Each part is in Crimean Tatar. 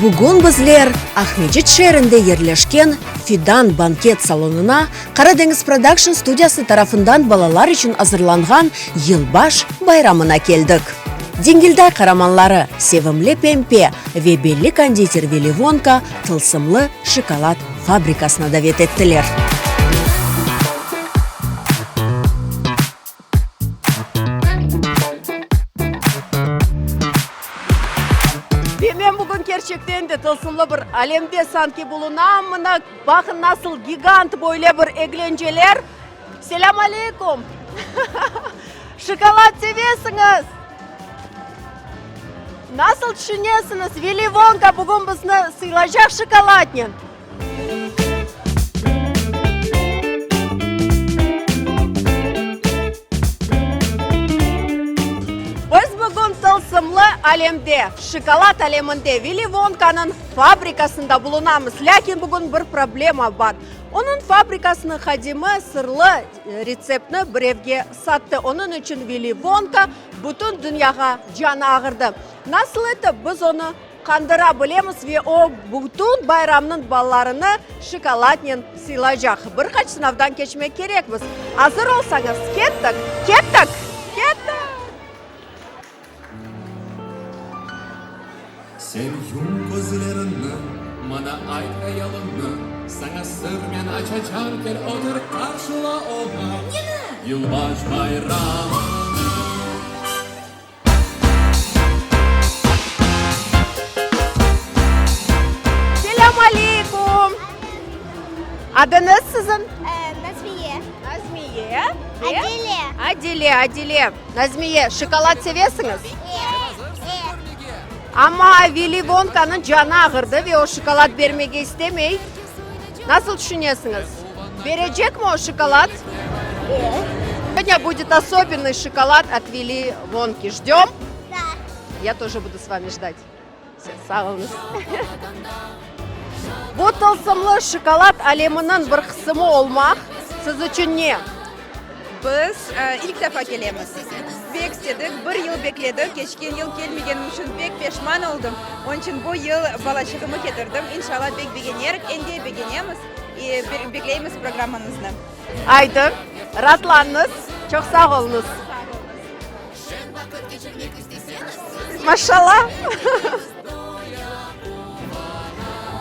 Bugün bizler Aqmescit şeerinde yerleşken Fidan banket salonına Qaradeñiz Production studiyası tarafından balalar içün azırlanğan Yılbaş bayramına keldik. Dingilday qaramanları sevimli Pempe ve belli konditer Vili Vonka tılsımlı şokolad fabrikasına davet ettiler. Ve men bugün kerçekten de tılsımlı bir alemde sanki bulunam. Mına, baqın, nasıl gigant böyle bir eglenceler. Selâm aleykum! Şokolad sevesiñiz? Nasıl tüşünesiñiz, Villi Vonka bugün bizni sıylaycaq şokoladnen? Biz bugün tılsımlı alemde, şokolad aleminde, Villi Vonkanıñ fabrikasında bulunamız. Lâkin bugün bir problema bar. Onıñ fabrikasınıñ hadimi sırlı retseptni birevge sattı. Onıñ içün Villi Vonka bütün dünyağa canı ağırdı. Nasıl etip biz onı Qandıra bilemiz ve o, bütün bayramnıñ balalarını şokoladnen sıylaycaq. Bir qaç sınavdan keçmek kerekmiz. Azır olsañız, kettik! Kettik! Kettik! Sen yum közleriñni, maña ayt hayalıñnı, Saña sır men açacam, kel otur, qarşıla onı, Yılbaş bayramını. Selâm aleykum! Adıñız siziñ? Nazmiye. Nazmiye. Adile. Adile, Adile. Nazmiye, şokolad sevesiñiz? E. Amma Villi Vonkanıñ canı ağırdı ve o şokolad bermege istemey. Nasıl tüşünesiñiz, berecekmi o şokolad? Сегодня будет особенный шоколад от Вилли Вонки. Ждем? Да. Я тоже буду с вами ждать. Все, sağ oluñız. Bu tılsımlı şokolad aleminiñ bir qısımı olmaq siz içün ne? Biz ilk defa kelemiz. Pek istedik, bir yıl bekledik. Keçken yıl kelmegenim içün pek peşman oldım. Onıñ içün bu yıl balaçığımı ketirdim. İnşallah pek begenerik, endi begenemiz. Bekleymiz programmañıznı. Aydı, raatlanıñız. Çoq sağ oluñız. Maşallah!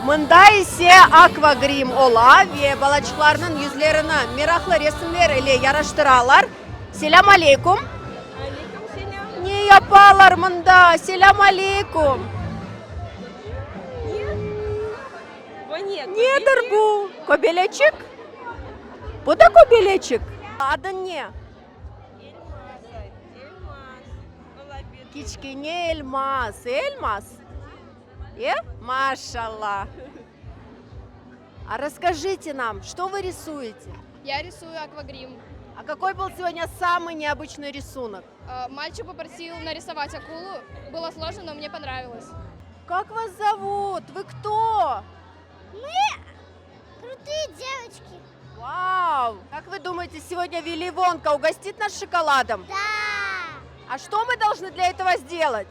Mında ise akvagrim ola ve balaçıqlarnıñ yüzlerini meraqlı resimler ile yaraştıralar. Selâm aleykum! Aleykum selâm! Ne yapalar mında? Selâm aleykum! Nedir bu? Kobeleçik? Bu da kobeleçik? Adı ne? Kiçkene elmaz, elmaz? E? Maşallah! A rasskajite nam, çto vı risuete? Ya risuyu akvagrim. A kakoy byl segodnâ samıy neobıçnıy risunok? Malçik poprosил narisovать akulu. Было сложно, но мне понравилось. Kak vas zovut? Vı kto? Мы крутые девочки. Vau! Kak vı dumaete, segodnâ Villi Vonka ugostiıt nas şokoladom? Da! A çto mı dolžnı dlâ etogo sdelat?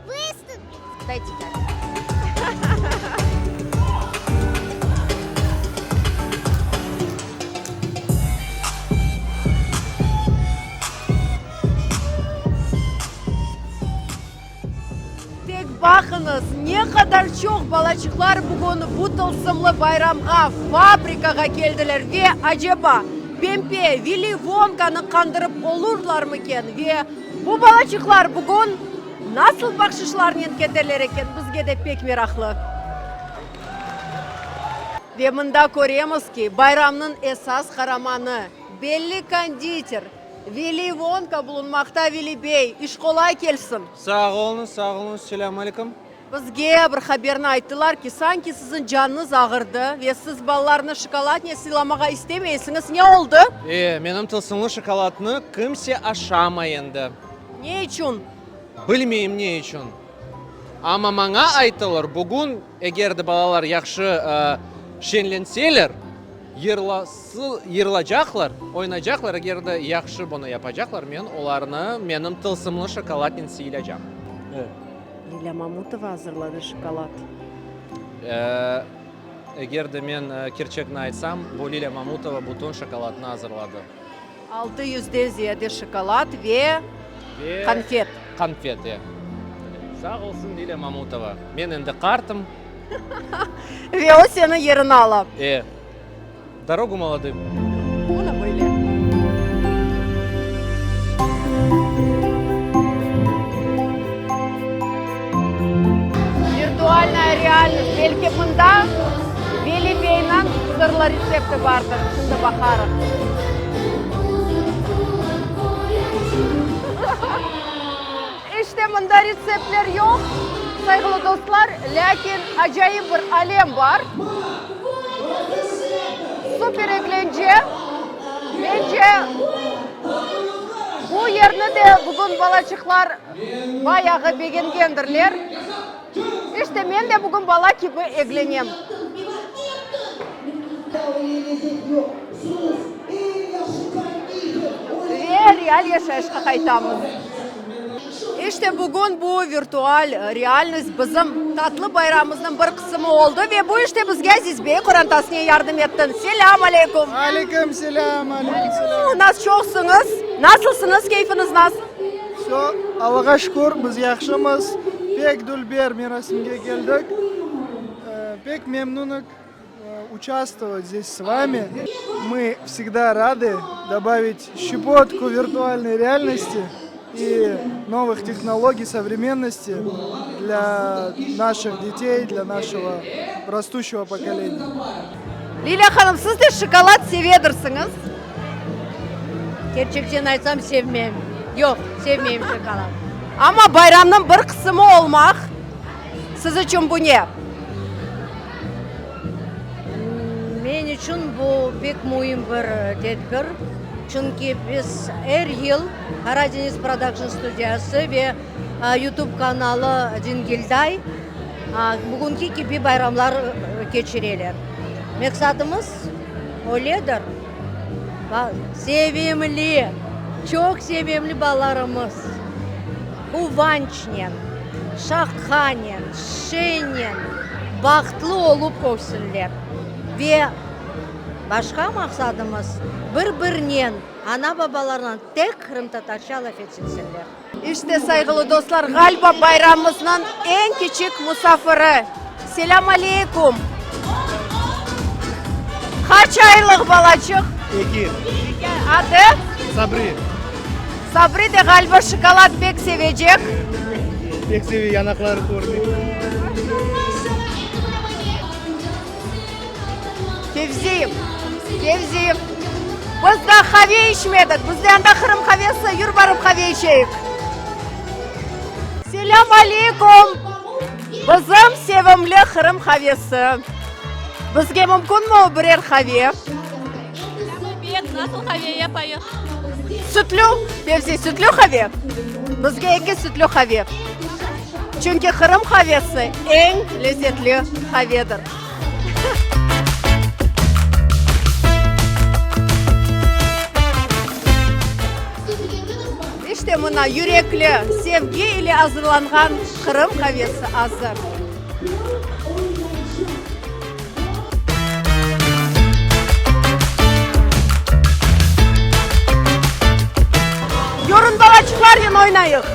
Vıstupit. Dayte Tek baqıñız, ne qadar çoq balaçıqlar bugün bu tılsımlı bayramğa, fabrikağa keldiler ve, aceba, Pempe, Villi Vonkanı qandırıp olurlarmıken ve bu balaçıqlar bugün nasıl bahşışlarnen keterler eken, bizge de pek meraqlı. Ve mında köremiz ki, bayramnıñ esas qaramanı, belli konditer, Villi Vonka bulunmaqta Villi bey, iş qolay kelsin! Sağ oluñız, sağ oluñız, selâm aleyküm. Bizge bir haberni ayttılar ki, sanki siziñ canıñız ağırdı ve siz balalarnı şokoladnen sıylamağa istemeysiñiz. Ne oldı? E, menim tılsımlı şokoladnı kimse aşamay endi. Ne içün? Bilmeyim ne içün. Amma maña ayttılar, bugün eger de balalar yahşı şeñlenseler, Yırlacaqlar, oynaycaqlar, eger de yahşı bunı yapacaqlar, men olarnı menim tılsımlı şokoladnen sıylacam. Lilâ Mamutova azırladı şokolad. Eger de men kerçekni aytsam, bu Lilâ Mamutova bütün şokoladnı azırladı. Altı yüzden ziyade şokolad ve qanfet. Qanfet, e. Sağ olsun Lilâ Mamutova. Men endi qartım. Ve o seniñ yeriñni ala. E. Dorogu molodım. Mına böyle. Virtualnaya realnost, belki mında Veli beyniñ sırlı retsepti bardır, şimdi baqarıq. İşte mında retseptler yoq, sayğılı dostlar, lâkin acayip bir alem bar. Super eglence. Mence, bu yerni de bugün balaçıqlar bayağı begengendirler. İşte, men de bugün bala kibi eglenem. Ve real yaşayışqa qaytamız. İşte bugün bu virtual realnost bizim tatlı bayramımıznıñ bir qısımı oldı ve bu işte bizge Aziz bey qorantasınen yardım ettin. Selâm aleyküm! Aleyküm selâm, aleyküm selâm! Nas çoqsıñız? Nasılsıñız, keyfiñiz nasıl? Vse, Allağa şükür, biz yahşımız. Pek dülber merasimge keldik. Pek memnunıq uçastvovat zdes s vami. Mı vsegda rады dobavit şçepotku virtualnoy realnosti i novıh tehnologiy sovremennosti dlâ naşih detey, dlâ naşego rastuşego pokoleniya. Lilâ hanım, siz de şokolad sevedirsiñiz? Kerçekten aytsam, sevmem. Yoq, sevmeyim şokolad. Amma bayramnıñ bir qısımı olmaq siz içün bu ne? Men içün bu pek müim bir tedbir, çünki biz er yıl Karadeniz Production studiyası ve YouTube kanalı Dingilday bugünki kibi bayramlar keçireler. Maqsadımız öyledir, sevimli, çoq sevimli balalarımız quvançnen, şaqanen, şeñnen, bahtlı olıp össünler. Ve başqa maqsadımız, bir-birinen, ana-babalarınen tek qırımtatarca laf etsinler. İşte, sayğılı dostlar, ğaliba bayramımıznıñ eñ kiçik musafiri. Selâm aleykum! Qaç aylıq balaçıq? Eki. Eki. Adı? Sabri. Sabri de ğaliba şokolad pek sevecek. Pek seve, yanaqları körüne. Fevzi, Fevzi, biz daa qave içmedik, bizde anda Qırım qavesi, yür barıp qave içeyik. Selâm aleykum! Bizim sevimli Qırım qavesi. Bizge mümkünmi birer qave? Nasıl qave yapayıq? Sütlü, Fevzi, sütlü qave. Bizge eki sütlü qave. Çünki Qırım qavesi eñ lezetli qavedir. İşte mına yürekli, sevgi ile azırlanğan Qırım qavesi azır. Yürün balaçıqlarnen oynayıq.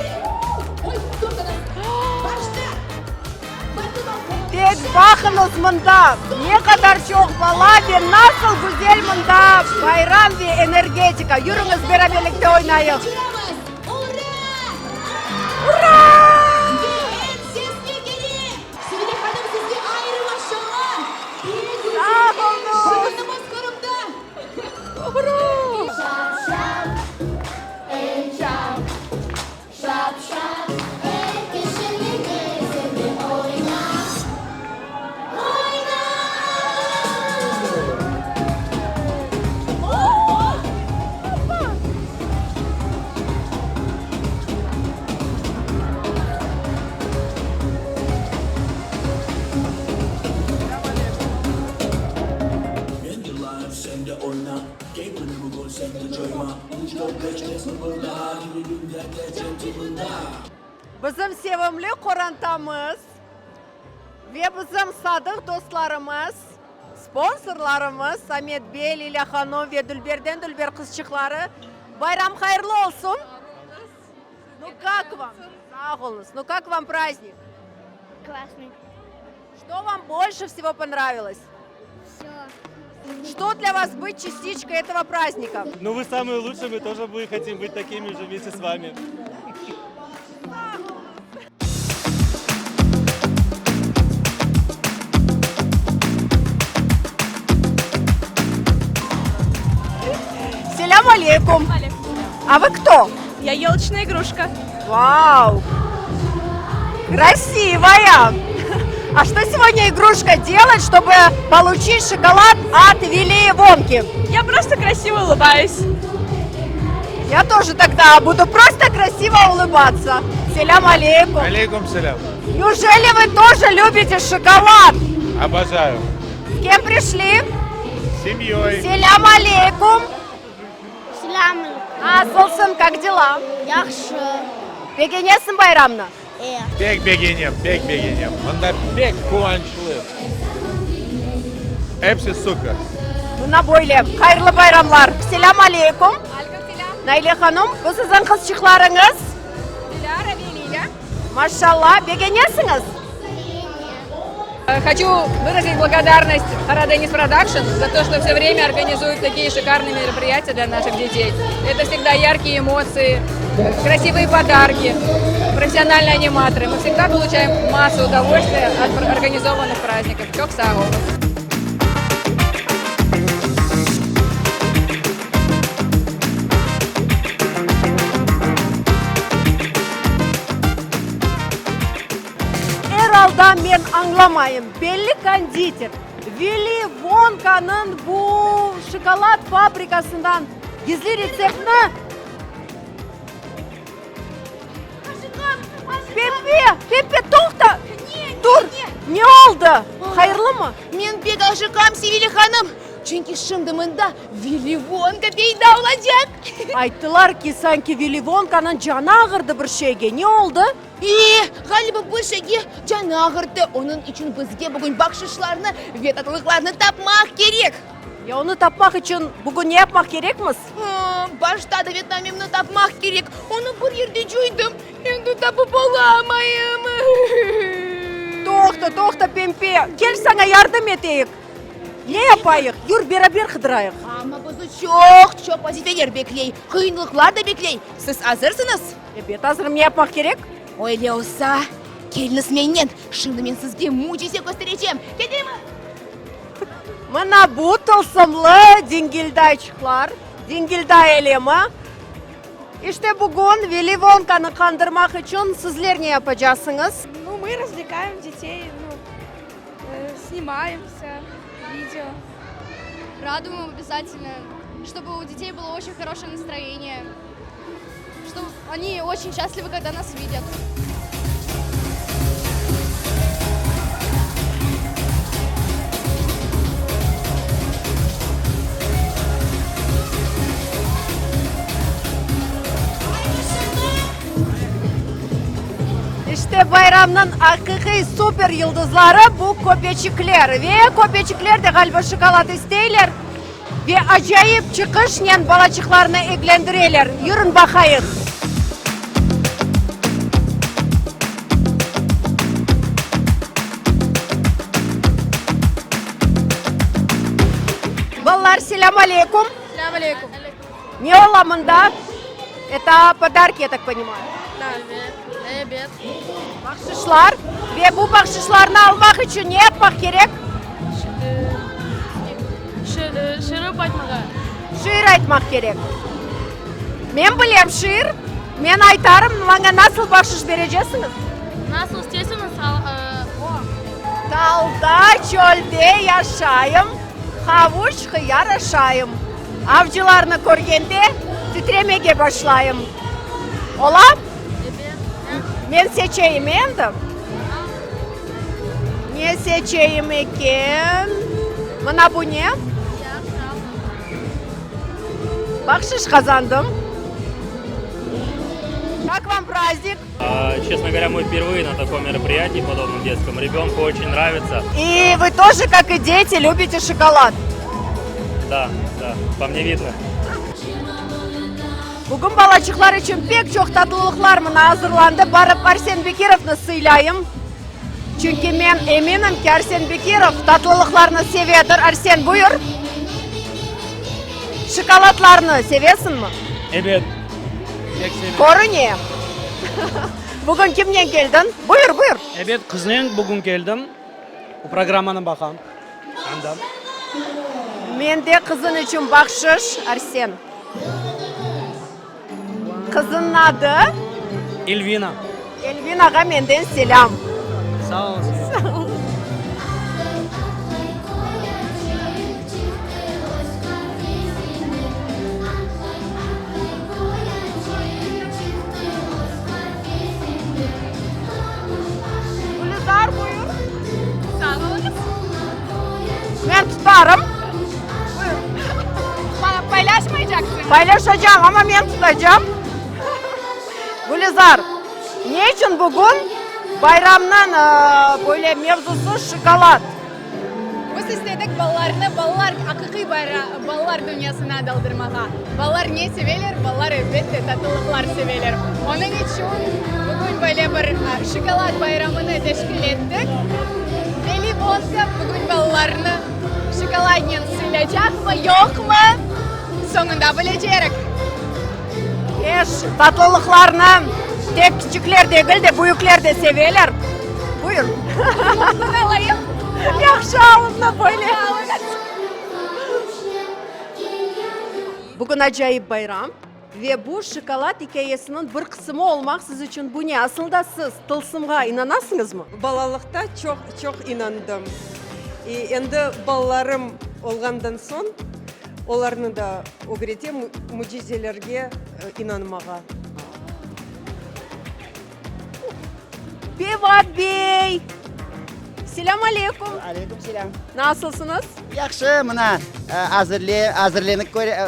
Tek baqıñız mında, ne qadar çoq bala ve nasıl güzel mında bayram ve energetika. Yürüñiz, beraberlikte oynayıq. Ura! Sağ oluñız! Ura! Bizim sevimli qorantamız. Ve bizim sadıq dostlarımız, sponsorlarımız Amet bey, Lilâ hanım ve dülberden dülber qızçıqları, bayram hayırlı olsun! Nu kak vam? Sağ oluñız! Nu kak vam prazdnik? Klassnıy. Çto vam bolşe vsego ponravilos? Vsё. Что для вас быть частичкой этого праздника? Ну, вы самые лучшие, мы тоже мы хотим быть такими же вместе с вами. Selâm aleyküm. А вы кто? Я елочная игрушка. Вау! Красивая! А что сегодня игрушка делает, чтобы получить шоколад от Вилли Вонки? Я просто красиво улыбаюсь. Я тоже тогда буду просто красиво улыбаться. Selâm aleyküm. Aleyküm selâm. Неужели вы тоже любите шоколад? Обожаю. С кем пришли? С семьей. Selâm aleyküm. Selâm aleyküm. Nasılsıñ, как дела? Yahşı. Begenesiñ bayramnı? E. Pek begenem, pek begenem. Mında pek quvançlı. Episi super. Mına böyle, hayırlı bayramlar! Selâm aleyküm! Naile hanım, bu siziñ qızçıqlarıñız? Dilâra ve Lilâ. Maşallah, begenesiñiz? Хочу выразить благодарность Karadeniz Production за то, что все время организуют такие шикарные мероприятия для наших детей. Это всегда яркие эмоции, красивые подарки, профессиональные аниматоры. Мы всегда получаем массу удовольствия от организованных праздников. Çoq sağ oluñ. Er alda men añlamayım, belli konditer Villi Vonkanıñ bu şokolad fabrikasından gizli retseptni Pepe, Pepe, toqta! Dur! Ne oldı? Hayırlımı? Men pek aşıqam, Sevile hanım, çünki şimdi mında Villi Vonka peyda olacaq. Ayttılar ki, sanki Villi Vonkanıñ canı ağırdı bir şeyge. Ne oldı? E, ğaliba bir şeyge canı ağırdı. Onıñ içün bizge bugün bahşışlarnı ve tatlılıqlarnı tapmaq kerek. Ya onı tapmaq içün bugün ne yapmaq kerekmiz? Başta davetnamemni tapmaq kerek. Onı bir yerde coydım, endi tapıp olamayım. Toqta, toqta, Pempe, kel saña yardım eteyik. Ne yapayıq? Yür, beraber qıdırayıq. Amma bizni çoq-çoq vazifeler bekley, qıyınlıqlar da bekley. Siz azırsıñız? Ebet, azırım. Ne yapmaq kerek? Öyle olsa, keliñiz mennen, şimdi men sizge mücize kösterecem. Ketemiz! Mına bu tılsımlı dingildayçıqlar, dingilday elemi. İşte bugün Vili Vonkanı qandırmaq içün sizler ne yapacasıñız? Nu, мы развлекаем детей, nu, снимаемся, видео. Радуем обязательно, чтобы у детей было очень хорошее настроение, чтобы они очень счастливы, когда нас видят. İşte bayramnıñ aqiqiy super yıldızları bu köpeçikler. Ve köpeçikler de ğaliba şokolad isteyler ve acayip çıqışnen balaçıqlarnı eglendireler. Yürün baqayıq. Balalar, selâm aleyküm. Selâm aleyküm. Ne ola mında? Eto podarki, ya tak ponimаю. Da, ebet. Bahşışlar. Ve bu bahşışlarnı almaq içün ne yapmaq kerek? Şiir aytmağa. Şiir aytmaq kerek. Men bilem şiir. Men aytarım, maña nasıl bahşış berecesiñiz? Nasıl isteysiñiz, o. Talda, çölde yaşayım, havuç, hıyar aşayım. Avcılarnı körgende titremege başlayım. Ola? Men seçeyim endi. Ne seçeyim eken? Mına bu ne? Bahşış qazandım. Kak vam prazdnik? Честно говоря, мы впервые на таком мероприятии подобном детском. Ребенку очень нравится. И вы тоже, как и дети, любите шоколад? Да, да, по мне видно. Bugün balaçıqlar içün pek çoq tatlılıqlar mına azırlandı. Barıp Arsen Bekirovnı sıylayım. Çünki men eminim ki, Arsen Bekirov tatlılıqlarnı sevedir. Arsen, buyur. Şokoladlarnı sevesiñmi? Ebet, pek sevem. Körüne. Bugün kimnen keldiñ? Buyur, buyur. Ebet, qıznen bugün keldim. Bu programmanı baqam anda. Mende qızıñ içün bahşış, Arsen. Qızıñnıñ adı? Elvina. Elvinağa menden selâm. Sağ ol. Sağ ol. Gülizar, buyur. Sağ oluñız. Men tutarım. Buyur. Paylaşmaycaqsıñız? Paylaşacağım, amma men tutacağım. Gülizar, ne içün bugün bayramnıñ böyle mevzusı şokolad? Biz istedik balalarnı balalar, aqiqiy balalar dünyasına daldırmağa. Balalar ne seveler? Balalar, elbette, tatlılıqlar seveler. Onıñ içün bugün böyle bir şokolad bayramını teşkil ettik. Veli Vonka bugün balalarnı şokoladnen sıylaycaqmı, yoqmı, soñunda bilecerik. Eş, tatlılıqlarnı tek kiçikler degil de, büyükler de seveler. Buyur. Bunı alayım. Yahşı, alımnı böyle. Bugün acayip bayram ve bu şokolad ikâyesiniñ bir qısımı olmaq siz içün bu ne? Aslında siz tılsımğa inanasıñızmı? Balalıqta çoq, çoq inandım. Endi balalarım olğandan soñ olarnı da ögretem mücizelerge inanmağa. Pevat bey! Selâm aleyküm! Aleyküm selâm! Nasılsıñız? Yahşı, mına, azırle, azırlenip köre,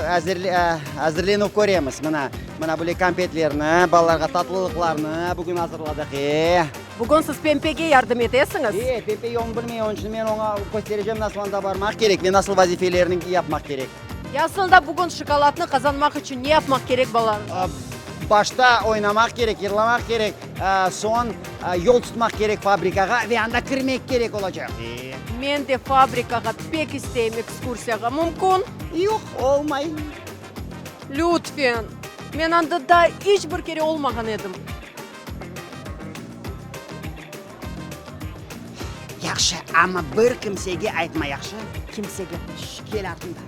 azırlenip köremiz, mına, mına böyle konfetlerni, balalarğa tatlılıqlarnı bugün azırladıq, e. Bugün siz Pempege yardım etesiñiz? E, Pempe yolnı bilmey, onıñ içün men oña kösterecem, nasıl anda barmaq kerek ve nasıl vazifelerni yapmaq kerek. Ya aslında bugün şokoladnı qazanmaq içün ne yapmaq kerek balalar? Başta oynamaq kerek, yırlamaq kerek, soñ yol tutmaq kerek fabrikağa ve anda kirmek kerek olacaq. Men de fabrikağa pek isteyim ekskursiyağa. Mümkün? Yoq, olmay. Lütfen, men anda daa iç bir kere olmağan edim. Yahşı, amma bir kimsege aytma, yahşı? Kimsege. Şş, kel artımdan.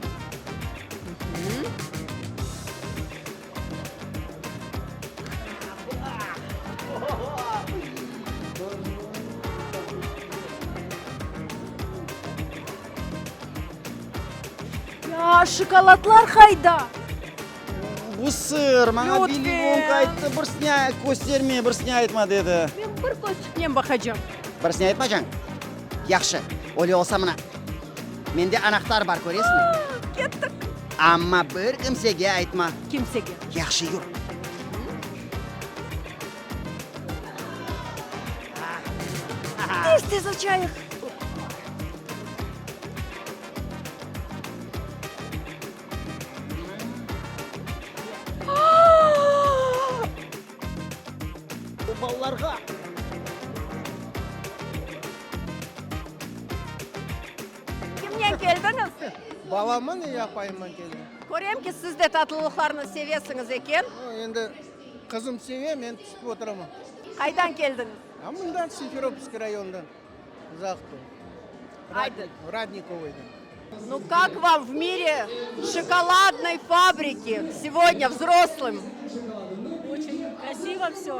Ya, şokoladlar qayda? Bu sır, maña Villi Vonka ayttı, birisine kösterme, birisine aytma, dedi. Men bir közçiknen baqacam. Birisine aytmacañ? Yahşı, öyle olsa mına, mende anahtar bar, köresiñmi? Kettik. Amma bir kimsege aytma. Kimsege. Yahşı, yür. Tez-tez açayıq. Bu balalarğa. Kimnen keldiñiz? Balamnen ve apayımnen keldim. Körem ki, siz de tatlılıqlarnı sevesiñiz eken. Endi qızım seve, men tutıp oturaman. Qaydan keldiñiz? Mından, Simferopolskiy rayonından. Uzaqtan. Radnikovıydan. Nu kak vam v mire şokoladnoy fabriki segodnâ vzroslım? Oçen krasivo vsё.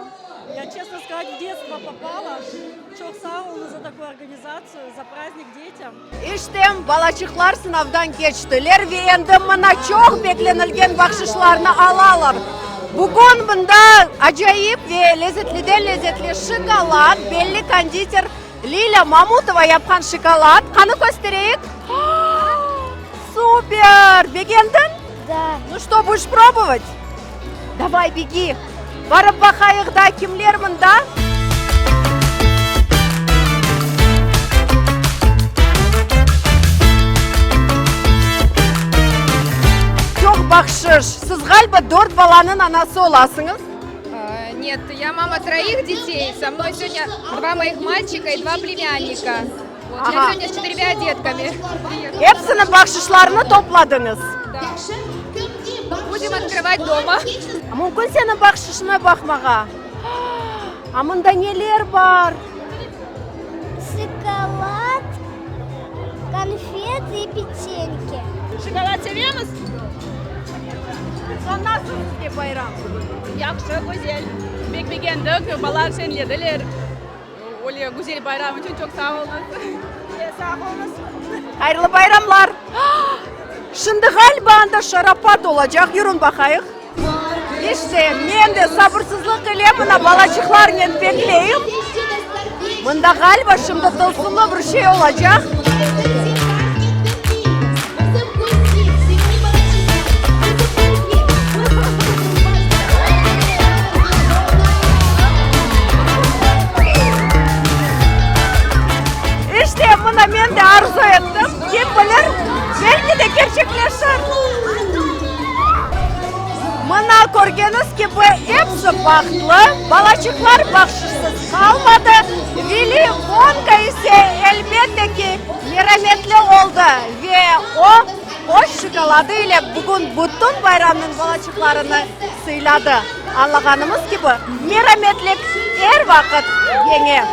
Ya, çestno skazat, v detstvo popala. Çoq sağ oluñız za takuyu organizatsiyu, za praznik detyam. İşte, balaçıqlar sınavdan keçtiler ve endi mına çoq beklenilgen bahşışlarnı alalar. Bugün mında acayip ve lezetliden-lezetli şokolad, belli konditer Lilâ Mamutova yapqan şokolad. Qanı köstereyik. Super! Begendiñ? Da. Nu çto, budeş probovat? Davay, begi! Barıp baqayıq da, kimler mında? Çoq bahşış. Siz, ğaliba, dört balanıñ anası olasıñız? Net, ya mama troih detey. So mnoy segodnâ dva moih malçika i dva plemânnika. Vot, ya segodnâ s çetırmâ detkami. Epsiniñ bahşışlarını topladıñız? Da. Budem otkrıvat doma. Mümkün seniñ bahşışına baqmağa? A mında neler bar? Şokolad, konfet i peçenki. Şokolad sevemiz? Soñ nasıl sizge bayram? Yahşı, güzel. Pek begendik, balalar şeñlediler. Öyle güzel bayram içün çoq sağ oluñız. Sağ oluñız. Hayırlı bayramlar! Şimdi ğaliba anda şarapat olacaq, yürün baqayıq. İşte, men de sabırsızlıq ile mına balaçıqlarnen bekleyim. Mında ğaliba şimdi tılsımlı bir şey olacaq. İşte, mına men de arzu ettim. Kim bilir, belki de kerçekleşir. Mına, körgeniz kibi, episi bahtlı, balaçıqlar bahşışsız qalmadı, Vili Vonka ise, elbette ki, merametli oldı ve o, öz şokoladı ile bugün bütün bayramnıñ balaçıqlarını sıyladı. Añlağanımız kibi, merametlik er vaqıt yeñe.